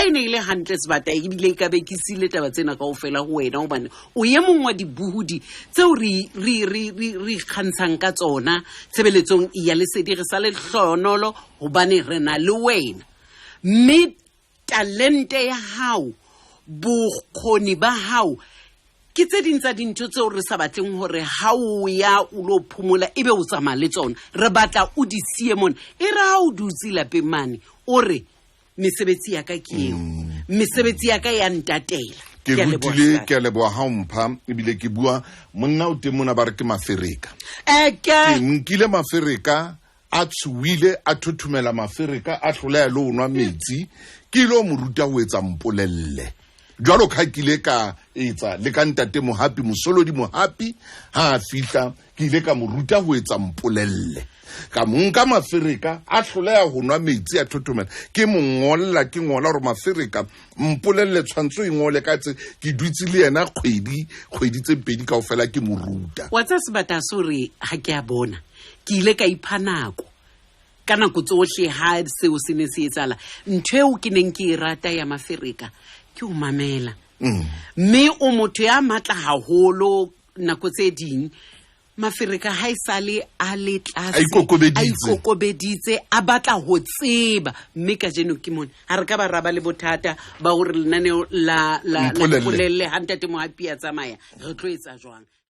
Ha e ne e le hantle Sebata, ebile e ka be ke siile taba tsena kaofela ho wena, hobane o ye mong wa dibuhudi tseo re ikgantshang ka tsona tshebeletsong ya Lesedi. Re sa le hlonolo hobane re na le wena, mme talente ya hao, bokgoni ba hao ke tse ding tsa dintho tseo re sa batleng hore ha o ya o lo phomola ebe o tsamaya le tsona. Re batla o di siye mona, e re ha o dutse lapeng mane o re, "Mesebetsi ya ka ke eo, mesebetsi ya ka ya ntatela." Ke Ke a leboha, rutile. Sebata. Ke a leboha ha o mpha, ebile ke bua monna o teng mona, ba re ke Mafereka. Ke Ke nkile Mafereka a tshohile, a thothomela, Mafereka a hloleha le ho nwa metsi. Ke ile ho mo ruta ho etsa mpolelle, jwalo ka ha ke ile ka etsa le ka ntate Mohapi, Mosolodi Mohapi. Ha a fihla, ke ile ka mo ruta ho etsa mpolelle. Ka mo nka, Mafereka a hloleha ho nwa metsi, a thothomela. Ke mo ngolla, ke ngola hore, "Mafereka, mpolelle tshwantsho e ngole ka tse." Ke dutse le yena kgwedi, kgwedi tse pedi kaofela, ke mo ruta. Wa tsa Sebata se hore ha ke a bona, ke ile ka ipha nako ka nako tsohle. Ha seo se ne se etsahala, ntho eo ke neng ke e rata ya Mafereka ke ho mamela, mme o motho ya matla haholo. Nako tse ding Mafereka ha e sale a le tlase, A ikokobeditse. A ikokobeditse, a batla ho tseba, mme kajeno ke mona ha re ka ba raba le bothata ba hore lenaneo la Mpolelle. Mpolelle ha ntate Mohapi a tsamaya, re tlo etsa jwang.